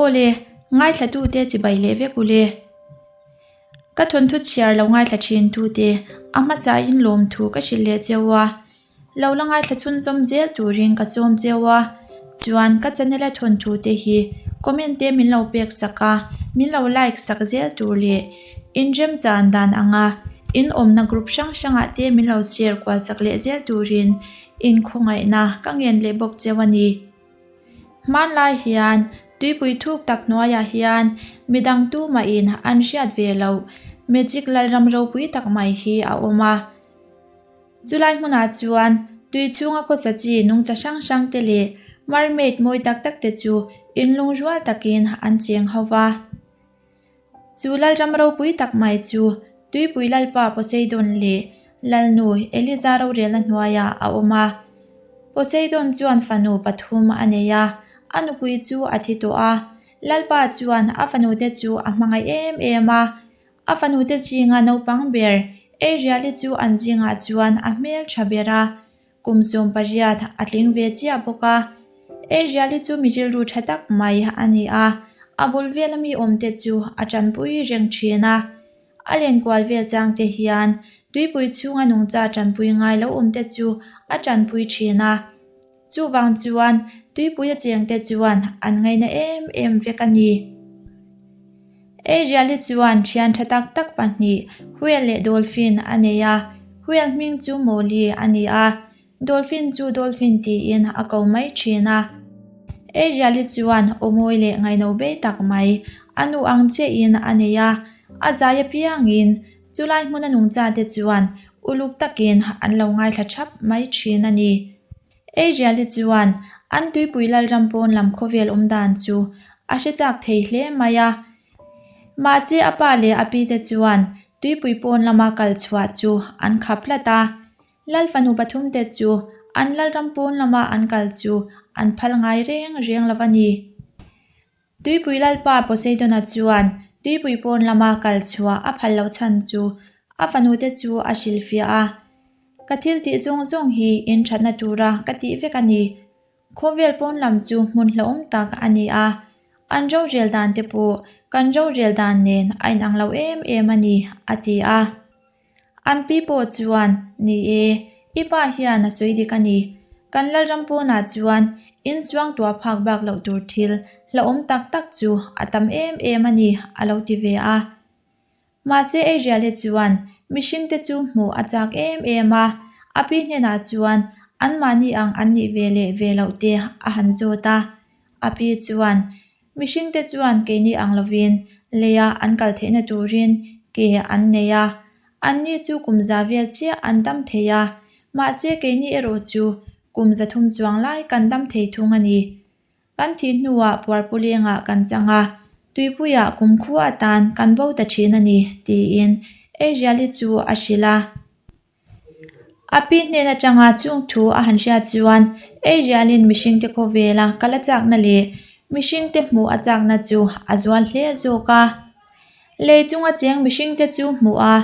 Aw le, ngaithlatute chibai leh vek u le. Ka thawnthu chhiar lo ngaithla thin tute a hmasain lawmthu ka hrilh leh cheu a. Lo la ngaithla chhunzawm zel turin ka sawm cheu a, chuan ka channel a thawnthu te hi comment te min lo pek sak a, min lo like sak zel tur leh inrem chan dan anga in awmna group hrang hrangah te min lo share kual sak leh zel turin inkhawngaihna ka ngen leh bawk cheu a ni. Hmanlai hian tuipui thuk tak hnuaiah hian midang tumahin an hriat ve loh magic lalram ropui tak mai hi a awm a. Chulai hmunah chuan tui chhunga khawsa chi nungcha hrang hrang te leh mermaid mawi tak tak te chu inlungrual takin an cheng ho va. Chu lalram ropui tak mai chu Tuipui Lalpa Poseidon leh Lalnu Eliza rorelna hnuaiah a awm a. Poseidon chuan fanu pathum a nei a, a nupui chu a thi tawh a. Lalpa chuan a fanute chu a hmangaih em em a, A fanute zinga naupang ber Ariel-i chu an zingah chuan a hmel tha ber a, kum 18 a tling ve chiah bawk a. Ariel-i chu mi rilru tha tak mai a ni a, a bul vela mi awmte chu a tanpui reng thin a. A lenkual vel chang te hian tuipui chhunga nungcha tanpui ngai lo awmte chu a tanpui thin a. Chuvang chuan tuipuia chengte chuan an ngaina em em vek a ni. Ariel-i chuan thian tha tak tak pahnih Whale leh Dolphin a nei a, Whale hming chu Molly a ni a, Dolphin chu Dolphin tiin a ko mai thin a. Ariel-i chuan aw mawi leh ngaino bei tak mai a nu ang chiahin a nei a, a zai apiangin chulai hmuna nungchate chuan uluk takin an lo ngaithla thap mai thin a ni. Ariel-i chuan an tuipui lalram pawn lam khawvel awm dan chu a hre chak thei hle mai a. Mahse a pa leh a pite chuan tuipui pawn lama kal chhuah chu an khap tlat a. Lal fanu pathumte chu an lalram pawn lama an kal chu an phal ngai reng reng lo a ni. Tuipui Lalpa Poseidon-a chuan tuipui pawn lama kal chhuah a phal loh chhan chu a fanute chu a hrilhfiah a, Ka thil tih zawng zawng hi in thatna tura ka tih vek a ni. Khawvel pawn lam chu hmun hlauhawm tak a ni a, an rorel dan te pawh kan rorel dan nen a inang lo em em a ni, a ti a. An pi pawh chuan, Ni e, i pa hian a sawi dik a ni. Kan Lalram pawnah chuan in chuang tuah phak bak loh tur thil hlauhawm tak tak chu a tam em em a ni, a lo ti ve a. Mahse Ariel-i chuan mihringte chu hmuh a chak em em a, a pi hnenah chuan anmahni ang an nih ve leh ve loh te a han zawt a. A pi chuan, Mihringte chuan keini ang lovin leia an kal theihna turin ke an nei a, anni chu kum za vel chiah an dam thei a, mahse keini erawh chu kum 300 chuang lai kan dam thei thung a ni. Kan thih hnuah puarpulengah kan chang a, tuipuiah kumkhua atan kan bo ta thin a ni, tiin Ariel-i chu a hrilh a. A pi hnen atanga chung thu a han hriat chuan Ariel-in mihringte khawvela kal a chakna leh mihringte hmuh a chakna chu a zual hle zawk a. Lei chunga cheng mihringte chu hmuh a,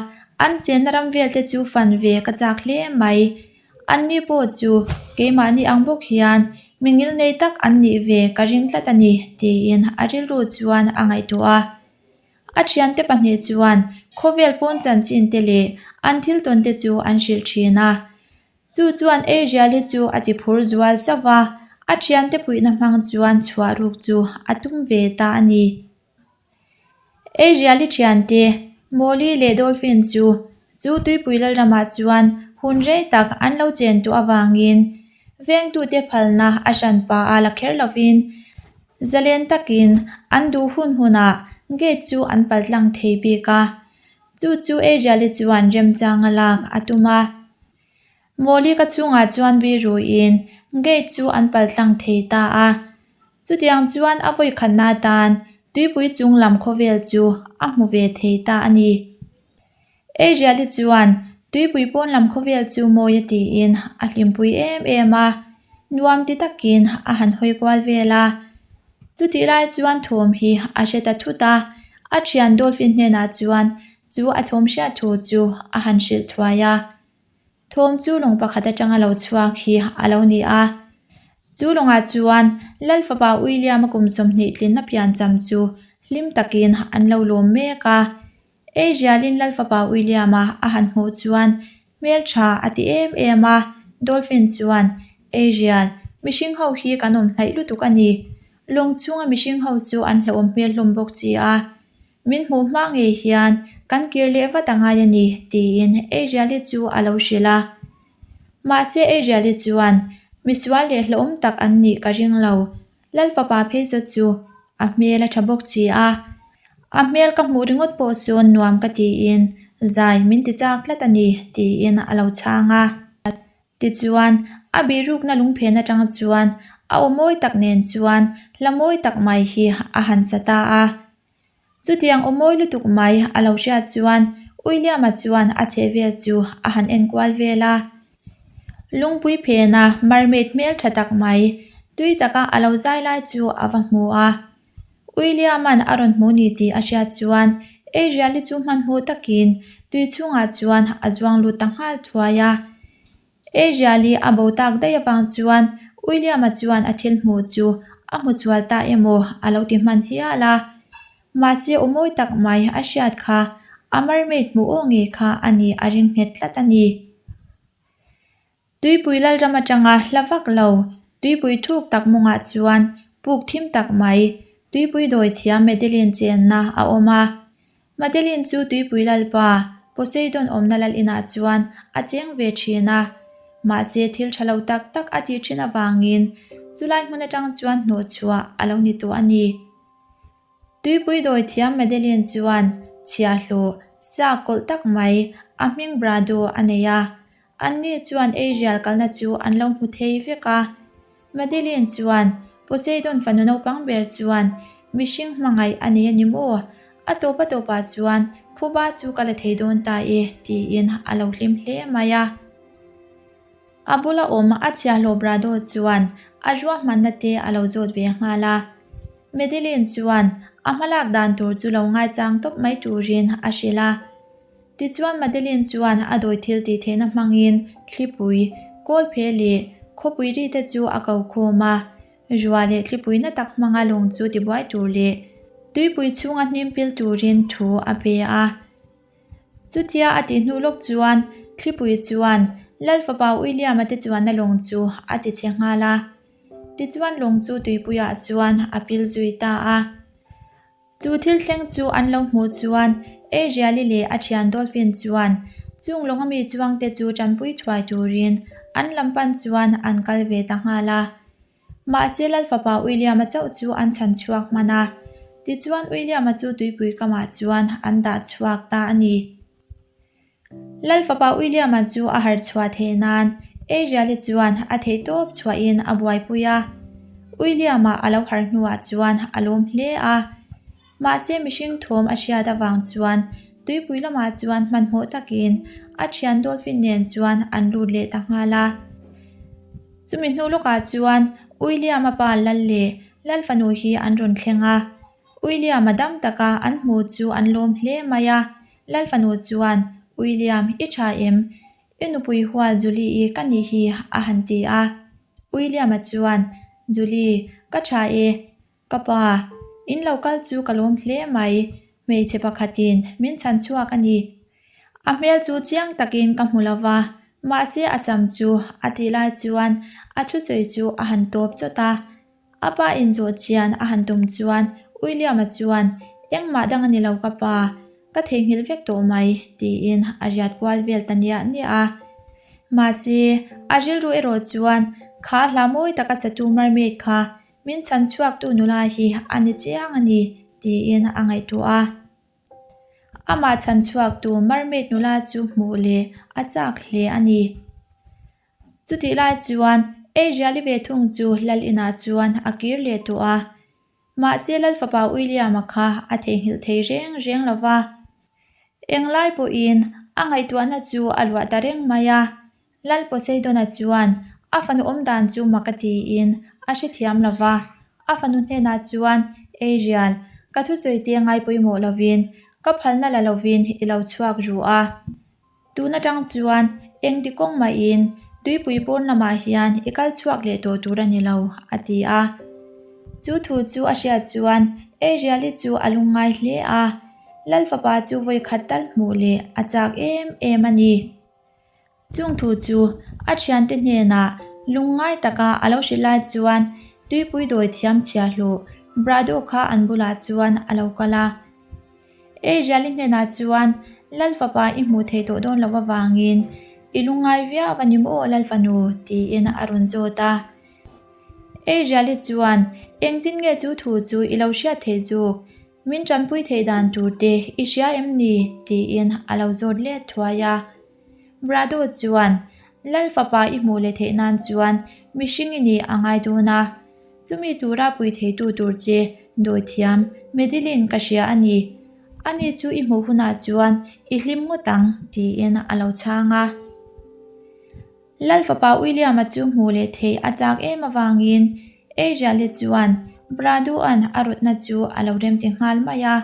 an chenna ram velte chu fan ve ka chak hle mai. Anni pawh chu keimahni ang bawk hian mi ngilnei tak an nih ve ka ring tlat a ni, tiin a rilru chuan a ngaihtuah a. A thiante pahnih chuan khawvel pawn chanchin te leh an thil tawn te chu an hrilh thin a. Chu chuan Ariel-i chu a ti phur zual sauh va, a thiante puihna hmang chuan chhuah ruk chu a tum ve ta a ni. Ariel-i thiante, Molly leh Dolphin chu chu tuipui lalramah chuan hun rei tak an lo chen tawh avangin vengtute phalna a hranpa a la kher lovin Zalen takin an duh hun hunah gate chu an paltlang thei bik a, chu chu Ariel-i chuan remchanga lak a tum a. Mawli ka chhungah chuan biruin gate chu an paltlang thei ta a, chutiang chuan a vawikhatna atan tuipui chung lam khawvel chu a hmu ve thei ta a ni. Ariel-i chuan tuipui pawn lam khawvel chu mawi a tiin a hlimpui em em a, nuam ti takin a han hawi kual vel a. Chutih lai chuan thawm hi a hre ta thut a, a thian Dolphin hnenah chuan chu a thawm hriat thu chu a han hrilh thuai a. Thawm chu lung pakhat atanga lo chhuak hi a lo ni a. Chu lawngah chuan Lal fapa William-a kum 20 tlinna piancham chu hlim takin an lo lawm mek a. Adrian-in Lal fapa William-a a han hmuh chuan hmeltha a ti em em a, Dolphin chuan, Adrian, mihring ho hi kan awm hnaih lutuk a ni. Lawng chhunga mihring ho chu an hlauhawm hmel hlawm bawk si a. Min hmuh hma ngei hian kan kir leh vat a ngai a ni, tiin Adrian-i chu a lo hrilh a. Mahse Adrian-i chuan, Misual leh hlauhawm tak an nih ka ring lo. Lal fapa phei saw chu a hmel a tha bawk si a, a hmel ka hmuh ringawt pawh sawn nuam ka tiin zai min ti chak tlat a ni tiin a lo chhang a. Tichuan, a bihrukna lungphen atang chuan a aw mawi tak nen chuan hla mawi tak mai hi a han sa ta a. Chutiang aw mawi lutuk mai a lo hriat chuan William-a chuan a chheh vel chu a han en kual vel a. Lungpui phena mermaid hmel tha tak mai tui taka a lo zai lai chu a va hmu a. William-a'n a rawn hmu ni tih a hriat chuan Ariel-i chu hmanhmawh takin tui chhungah chuan a zuang lut ta nghal thuai a. Ariel-i a bo tak daih avang chuan William-a chuan a thil hmuh chu a hmu sual ta emaw a lo ti hman hial a. Mahse aw mawi tak mai a hriat kha a mermaid hmuh aw ngei kha a ni a ring nghet tlat a ni. Tuipui Lalram atanga hla vak lo, tuipui thuk tak mawngah chuan puk thim tak mai, tuipui dawi thiam Madeline chenna a awm a. Madeline chu tuipui lalpa Poseidon awmna lal inah chuan a cheng ve thin a, mahse thil tha lo tak tak a tih thin avangin chulai hmun atang chuan hnawhchhuah a lo ni tawh a ni. Tuipui dawi thiam Madeline chuan chhiahhlawh sa kawlh tak mai a hming Brado a nei a, Anni chuan Ariel kalna chu an lo hmu thei vek a. Madeline chuan, Poseidon fanu naupang ber chuan mihring hmangaih a nei a ni maw? A tawp a tawpah chuan phuba chu ka la thei dawn ta e, tiin a lo hlim hle mai a. A bula awm a chhiahhlawh Brado chuan a ruahmanna te a lo zawt ve nghal a. Madeline chuan a hmalak dan tur chu lo ngaichang tawp mai turin a hrilh a. Tichuan Madeline chuan a dawi thil tih theihna hmangin thlipui, kawlphe leh khawpui ri te chu a ko khawm a. Rua leh thlipui na tak hmanga lawng chu tibuai tur leh tuipui chhunga hnim pil turin thu a pe a. Chutia a tih hnu lawk chuan thlipui chuan Lal fapa William-a te chuanna lawng chu a ti chhe nghal a. Tichuan lawng chu tuipuiah chuan a pil zui ta a. Chu thil thleng chu an lo hmuh chuan Ariel-i leh a thian Dolphin chuan chung lawnga mi chuangte chu tanpui thuai turin an lam pan chuan an kal ve ta nghal a. Mahse Lal fapa William-a chauh chu an chhan chhuak hman a, tichuan William-a chu tuipui kamah chuan an dah chhuak ta a ni. Lal fapa William-a chu a harh chhuah theih nan Ariel-i chuan a theihtawp chhuahin a buaipui a. William-a a lo harh hnuah chuan a lawm hle a. Mahse mihring thawm a hriat avang chuan tuipui lamah chuan hmanhmawh takin a thian dolphin nen chuan an lut leh ta nghal a. Chumi hnu lawkah chuan William-a pa Lal leh Lal fanu hi an rawn thleng a. William-a dam taka an hmu chu an lawm hle mai a. Lal fanu chuan, William, i tha em? I nupui hual Julie-i ka nih hi, a han ti a. William-a chuan, Julie, ka tha e. Ka pa, in lo kal chu ka lawm hle mai. Hmeichhe pakhatin min chhan chhuak a ni. A hmel chu chiang takin ka hmu lo va, mahse a sam chu a tih lai chuan a thusawi chu a han tawp chawt a. A pa inzawh chian a han tum chuan William-a chuan, Engmah dang a ni lo ka pa, ka theihnghilh vek tawh mai, tiin a riat kual vel ta niah niah a. Mahse, a rilru erawh chuan kha hla mawi taka satu mermaid kha min chhan chhuaktu nula hi a ni chiang a ni, tiin a ngaihtuah a. Amah chhan chhuaktu mermaid nula chu hmuh leh a chak hle a ni. Chutih lai chuan Adriali ve thung chu Lal inah chuan a kir leh tawh a. Mahse Lal fapa William-a kha a theihnghilh thei reng reng lo va. Englai pawhin a ngaihtuahna chu a luah ta reng mai a. Lal Poseidon-a chuan a fanu awm dan chu mak a tiin a hrethiam lo va. A fanu hnenah chuan, Adrian, ka thusawi te ngai pawimawh lovin, ka phalna la lovin i lo chhuak ru a. Tun atang chuan engti kawng mahin Tuipui pawn lamah hian i kal chhuak leh tawh tur a ni lo, a ti a. Chu thu chu a hriat chuan Ariel-i chu a lungngai hle a, Lal fapa chu vawi khat tal hmuh leh a chak em em a ni. Chung thu chu a thiante hnenah lungngai taka a lo hrilh lai chuan tuipui dawi thiam chhia hluh Brado kha an bulah chuan a lo kal a. Ariel-i hnenah chuan Lal fapa i hmuh theih tawh dawn loh avangin i lungngai viau a ni maw Lal fanu? tiin a rawn zawt a. Ariel-i chuan engtin nge chu thu chu i lo hriat theih zuk? Min tanpui theih dan tur te i hria em ni? tiin a lo zawt let thuai a. Brado chuan Lal fapa i hmuh leh theih nan chuan mihring i nih a ngai dawn a. Chumi tura pui theitu tur che dawithiam Madeline ka hria a ni. Ani chu i hmuh hunah chuan i hlim ngawt ang, tiin a lo chhang a. Lal fapa William-a chu hmuh leh theih a chak em avangin Ariel-i chuan Bradu-a'n a rawtna chu a lo remti nghal mai a.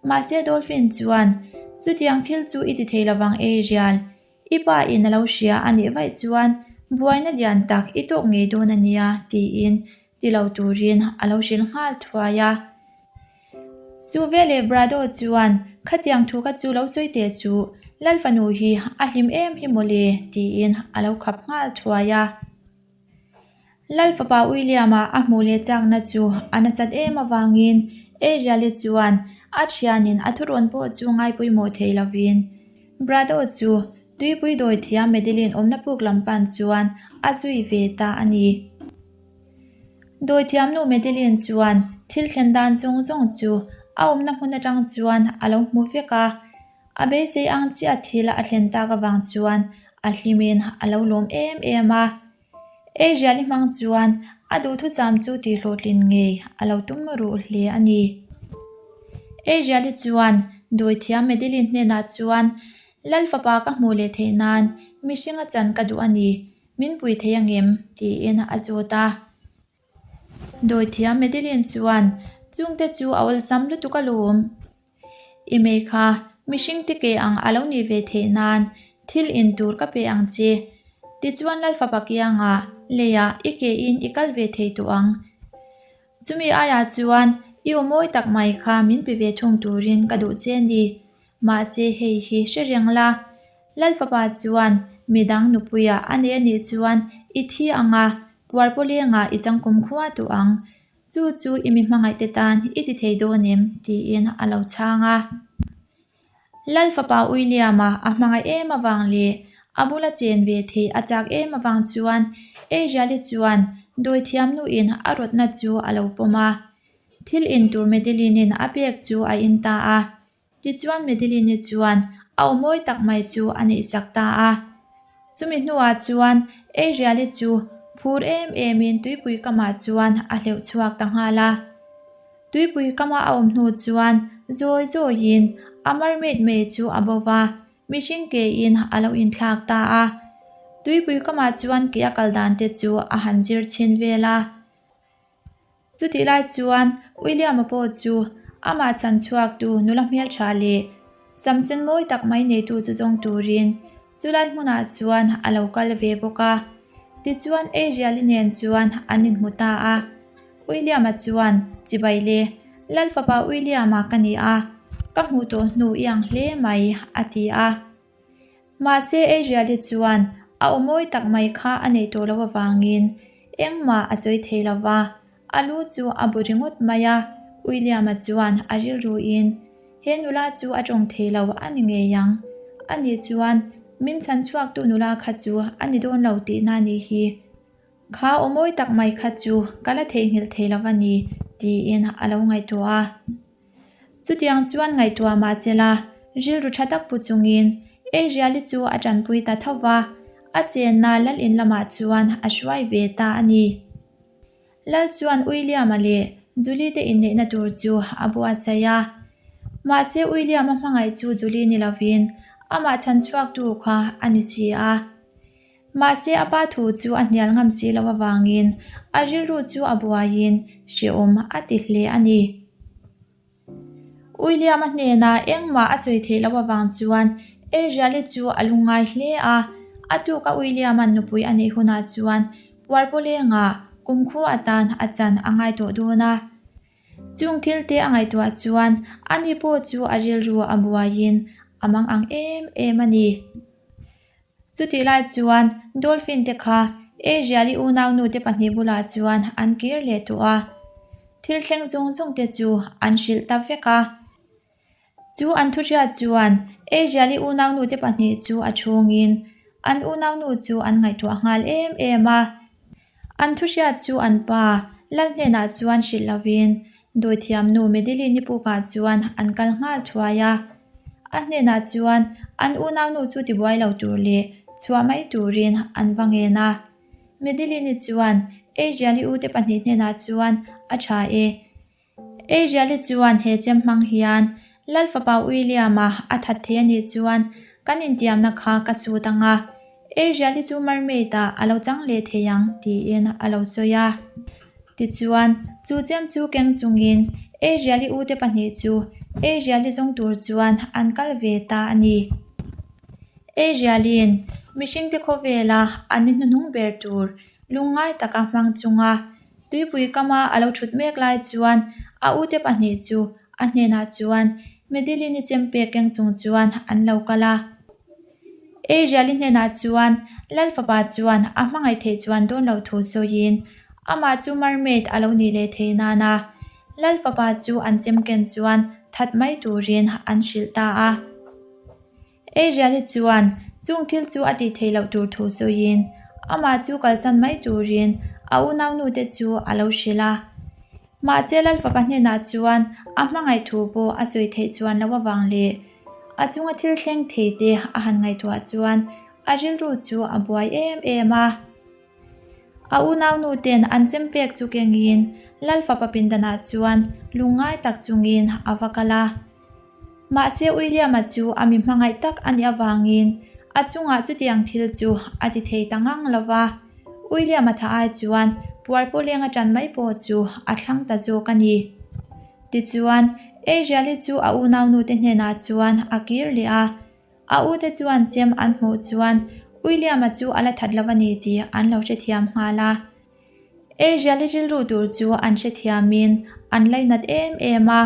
Mahse Dolphin chuan, Chutiang thil chu i ti thei lovang Ariel, I pa in a lo hria a nih vaih chuan buaina lian tak i tawk ngei dawn a nia tiin ti lo turin a lo hrilh nghal thuai a. Chu veleh Brado chuan khatiang thu kha chu lo sawi teh suh, Lal fanu hi a hlim em hi mawle tiin a lo khap nghal thuai a. Lal fapa William-a a hmuh leh chakna chu a nasat em avangin Ariel-i chuan a thianin a thurawn pawh chu ngai pawimawh thei lovin Brado chu tuipui dawi thiam Madeline awmna puk lam pan chuan a zui ve ta a ni. Dawi thiamnu Madeline chuan thil thlen dan zawng zawng chu a awmna hmun atang chuan a lo hmu vek a. A beisei ang chiah thil a thlen tak avang chuan a hlimin a lo lawm em em a. Ariel-i hmang chuan a duhthucham chu tihhlawhtlin ngei a lo tum ruh hle a ni. Ariel-i chuan dawithiam Madeline hnenah chuan, Lal fapa ka hmuh leh theih nan mihringa chan ka duh a ni, min pui thei angem? tiin a zawt a. Dawithiam Madeline chuan, Chungte chu a awlsam lutuk alawm. I mei kha mihring te ke ang a lo nih ve theih nan thil in tur ka pe ang che. Tichuan Lal fapa kiangah leiah i ke in i kal ve thei tawh ang. Chumi aiah chuan i aw mawi tak mai kha min pe ve thung turin ka duh che ni. Mahse hei hi hre reng la. Lal fapa chuan midang nupuiah a nei a nih chuan i thi ang a, puar pawlengah i changkawm khua tawh ang. Chu chu i mi hmangaihte tan i ti thei dawn em? tiin a lo chhang a. Lal fapa William-a a hmangaih em avang leh a bula chen ve theih a chak em avang chuan Ariel-i chuan dawithiam nuin a rawtna chu a lo pawm a. Thil in tur Madeline-in a pek chu a in ta a. Tichuan Madeline-i chuan a aw mawi tak mai chu a neihsak ta a. Chumi hnuah chuan Ariel-i chu phur em emin tuipui kamah chuan a hleuh chhuak ta nghal a. Tuipui kama a awm hnu chuan zawi zawiin a mermaid mei chu a bo va, mihring kein a lo inthlak ta a. Tuipui kamah chuan ke a kal dan te chu a han zir chhin vel a. Chutih lai chuan William-a pawh chu amah chhan chhuaktu nula hmeltha leh samsen mawi tak mai neitu chu zawng turin chulai hmunah chuan a lo kal ve bawk a. Tichuan Ariel-i nen chuan an inhmu ta a. William-a chuan, Chibai le, Lal fapa William-a ka ni a, ka hmuh tawh hnu i ang hle mai, a ti a. Mahse Ariel-i chuan a aw mawi tak mai kha a neih tawh loh avangin engmah a sawi thei lo va, a lu chu a bu ringawt mai a. William-a chuan a rilruin, He nula chu a tawng thei lo a ni ngei ang. Ani chuan min chhan chhuaktu nula kha chu a ni dawn lo tihna a nih hi. Kha aw mawi tak mai kha chu ka la theihnghilh thei lo a ni, tiin a lo ngaihtuah a. Chutiang chuan ngaihtuah mah sela, rilru tha tak pu chungin Ariel-i chu a tanpui ta tho va, a chenna Lal in lamah chuan a hruai ve ta a ni. Lal chuan William-a leh Julie te inneihna tur chu a buatsaih a. Mahse William-a hmangaih chu Julie ni lovin amah chhan chhuaktu kha a ni si a. Mahse a pa thu chu a hnial ngam si lo avangin a rilru chu a buaiin hrehawm a ti hle a ni. William-a hnenah engmah a sawi theih loh avang chuan Ariel-i chu a lungngai hle a. A tuka William-a'n nupui a neih hunah chuan puarpawlengah kumkhua atan a chan a ngai tawh dawn a. Chung thil te a ngaihtuah chuan ani pawh chu a rilru a buaiin a mang ang em em a ni. Chutih lai chuan dolphin te kha Asia-i unaunu te pahnih bulah chuan an kir leh tawh a, thil thleng zawng zawng te chu an hrilh ta vek a. Chu an thuhriat chuan Asia-i unaunu te pahnih chu a chhungin an unaunu chu an ngaihtuah nghal em em a. An thuhriat chu an pa Lal hnenah chuan hrilh lovin dawithiamnu Medeline-i pukah chuan an kal nghal thuai a. A hnenah chuan an unaunu chu tibuai lo tur leh chhuah mai turin an va ngen a. Medeline-i chuan Adrian-i ute pahnih hnenah chuan a tha e. Adriali chuan he chem hmang hian Lal fapa William-a a that thei a nih chuan kan intiamna kha ka sut ang a, Adriali chu mermaid-ah a lo chang leh thei ang tiin a lo sawi a. Tichuan, chu chem chu keng chungin Adriali ute pahnih chu Adriali zawng tur chuan an kal ve ta a ni. Adriali'n mihringte khawvela an ni hnuhnung ber tur lungngai taka hmang chunga Tuipui kama a lo thut mek lai chuan a ute pahnih chu a hnenah chuan Medeline-i chempe keng chung chuan an lo kal a. Adriel-i hnenah chuan Lal fapa chuan a hmangaih theih chuan dawn loh thu sawiin amah chu mermaid a lo nih leh thei nana Lal fapa chu an chem ken chuan that mai turin an hrilh ta a. Adrian-i chuan chung thil chu a tih theih loh tur thu sawiin amah chu kalsan mai turin a unaunu te chu a lo hrilh a. Mahse Lal fapa hnenah chuan a hmangaih thu pawh a sawi theih chuan loh avang leh a chunga thil thleng thei te a han ngaihtuah chuan a rilru chu a buai em em a. A unaunu ten an chem pek chu kengin Lal fapa pindanah chuan lungngai tak chungin a va kal a. Mahse William-a chu a mi hmangaih tak a nih avangin a chungah chutiang thil chu a ti thei ta ngang lo va. William-a tha ai chuan puar pawleng a tan mai pawh chu a thlang ta zawk a ni. Tichuan, Adriel-i chu a unaunu te hnenah chuan a kir leh a. A ute chuan chem an hmuh chuan William-a chu a la that lo a ni tih an lo hrethiam nghal a. Adriel-i rilru tur chu an hrethiamin an lainat em em a.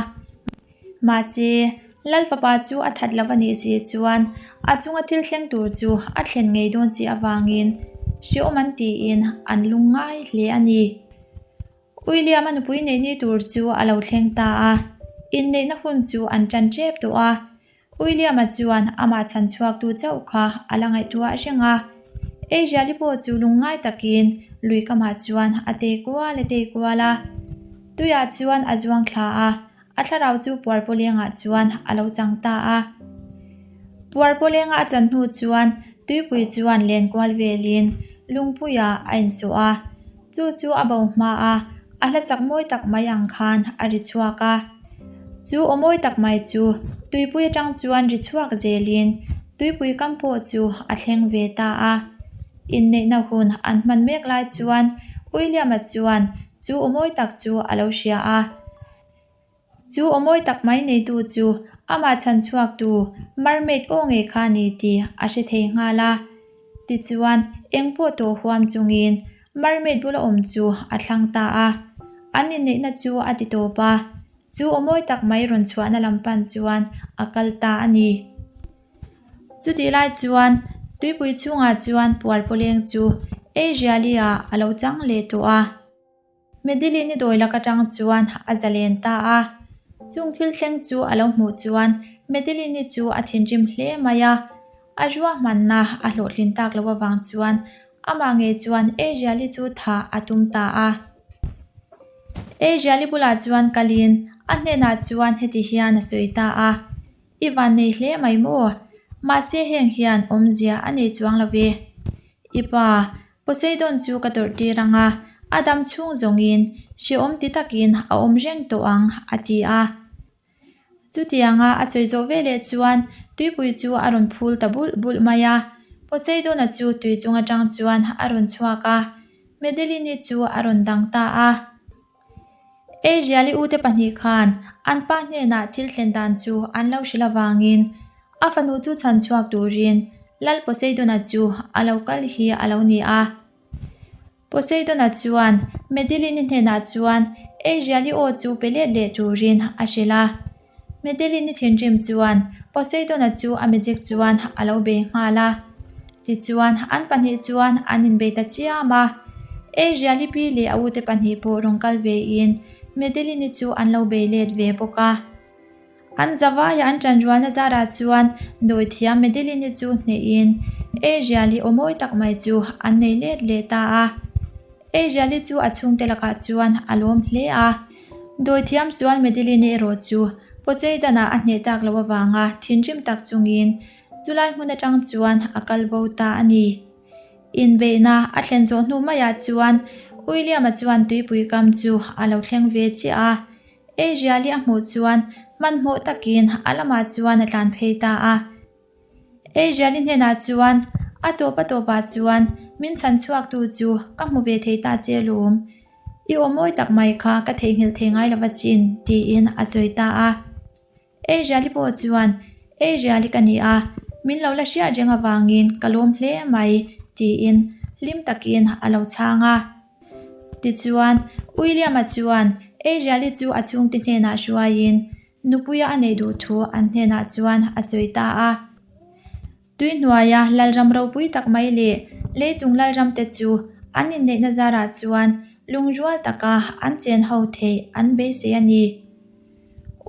Mahse, Lal fapa chu a that lo a nih si chuan a chunga thil thleng tur chu a thlen ngei dawn si avangin hreawm an tiin an lung ngai hle a ni. William-a nupui neih ni tur chu a lo thleng ta a, inneihna hun chu an tan tep tawh a. William-a chuan amah chhan chhuaktu chauh kha a la ngaihtuah reng a. Adriel-i pawh chu lungngai takin lui kamah chuan a tei kual a tei kual a. Tuiah chuan a zuang thla a, a thlarau chu puarpawlengah chuan a lo chang ta a. Puarpawlenga a chan hnu chuan tuipui chuan len kual velin lungpuiah a insawh a. Chu chu a bo hma a, a hlasak mawi tak mai ang khan a ri chhuak a. Chu aw mawi tak mai chu tuipui atang chuan ri chhuak zelin tuipui kam pawh chu a thleng ve ta a. Inneihna hun an hman mek lai chuan William-a chuan chu aw mawi tak chu a lo hria a. Chu aw mawi tak mai neitu chu amah chhan chhuaktu mermaid aw ngei kha a ni tih a hre thei nghal a. Tichuan, eng pawh tawh huam chungin mermaid bula awm chu a thlang ta a. An inneihna chu a ti tawp a, chu aw mawi tak mai rawn chhuahna lam pan chuan a kal ta a ni. Chutih lai chuan tuipui chhungah chuan puar pawleng chu Adrialia a lo chang leh tawh a. Medeline-i dawi lak atang chuan a zalen ta a. Chung thil thleng chu a lo hmuh chuan Medeline-i chu a thinrim hle mai a. A ruahmanna a hlawhtlin tak loh avang chuan amah ngei chuan Adriel-i chu thah a tum ta a. Adriel-i bulah chuan kalin a hnenah chuan heti hian a sawi ta a, I van nei hle mai maw? Mahse heng hian awmzia a nei chuang lo ve. I pa, Poseidon chu ka tawrh tir ang a, a dam chhung zawngin hrehawm ti takin a awm reng tawh ang, a ti a. Chutianga a sawi zawh veleh chuan tuipui chu a rawn phul ta bulh bulh mai a. Poseidon-a chu tui chung atang chuan a rawn chhuak a, Medeline-i chu a rawn dang ta a. Adriel-i ute pahnih khan an pa hnenah thil thlen dan chu an lo hrilh avangin a fanu chu chhan chhuak turin. Lal Poseidon-a chu a lo kal hi a lo ni a. Poseidon-a chuan Madeline-i hnenah chuan Ariel-i aw chu pe let leh turin a hrilh a. Madeline-i thinrim chuan Poseidon-a chu a magic chuan a lo bei nghal a. Tichuan, an pahnih chuan an inbei ta chiam a. Ariel-i pi leh a ute pahnih pawh rawn kal vein Madeline-i chu an lo bei let ve bawk a. An zavaia an ṭanrualna zarah chuan dawithiam Madeline-i chu hnehin Ariel-i aw mawi tak mai chu an nei let leh ta a. Ariel-i chu a chhungte lakah chuan a lawm hle a. Dawithiam chuan Madeline-i erawh chu Poseidon-ah a hneh tak loh avanga thinrim tak chungin chulai hmun aṭang chuan a kal bo ta a ni. Inbeihna a thlen zawh hnu maiah chuan William-a chuan tuipui kam chu a lo thleng ve chiah a. Ariel-i a hmuh chuan hmanhmawh takin a lamah chuan a tlan phei ta a. Ariel-i hnenah chuan, A tawp a tawpah chuan min chhan chhuaktu chu ka hmu ve thei ta che lawm. I aw mawi tak mai kha ka theihnghilh thei ngai lo asin, tiin a sawi ta a. Ariel-i pawh chuan, Ariel-i ka ni a, min lo la hriat reng avangin ka lawm hle mai, tiin hlim takin a lo chhang a. Tichuan, William-a chuan Ariel-i chu a chhungte hnenah hruaiin nupuia a neih duh thu an hnenah chuan a sawi ta a. Tui hnuaia lalram ropui tak mai leh leichung lalramte chu an inneihna zarah chuan lungrual taka an chen ho theih an beisei a ni.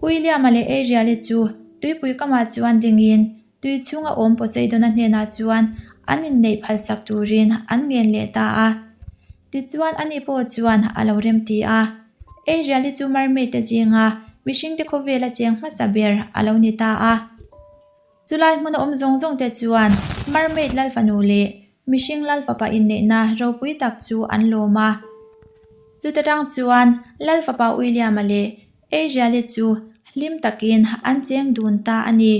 William-a leh Ariel-i chu tuipui kamah chuan dingin tui chhunga awm Poseidon-a hnenah chuan an inneih phalsak turin an ngen leh ta a. Tichuan ani pawh chuan a lo remti a. Ariel-i chu mermaid-te zinga mihringte khawvela cheng hmasa ber a lo ni ta a. Chulai hmuna awm zawng zawng te chuan Mermaid lal fanu leh mihring lal fapa inneihna ropui tak chu an lawm a. Chuta tang chuan lal fapa William-a leh Ariel-i chu hlim takin an cheng dun ta a ni.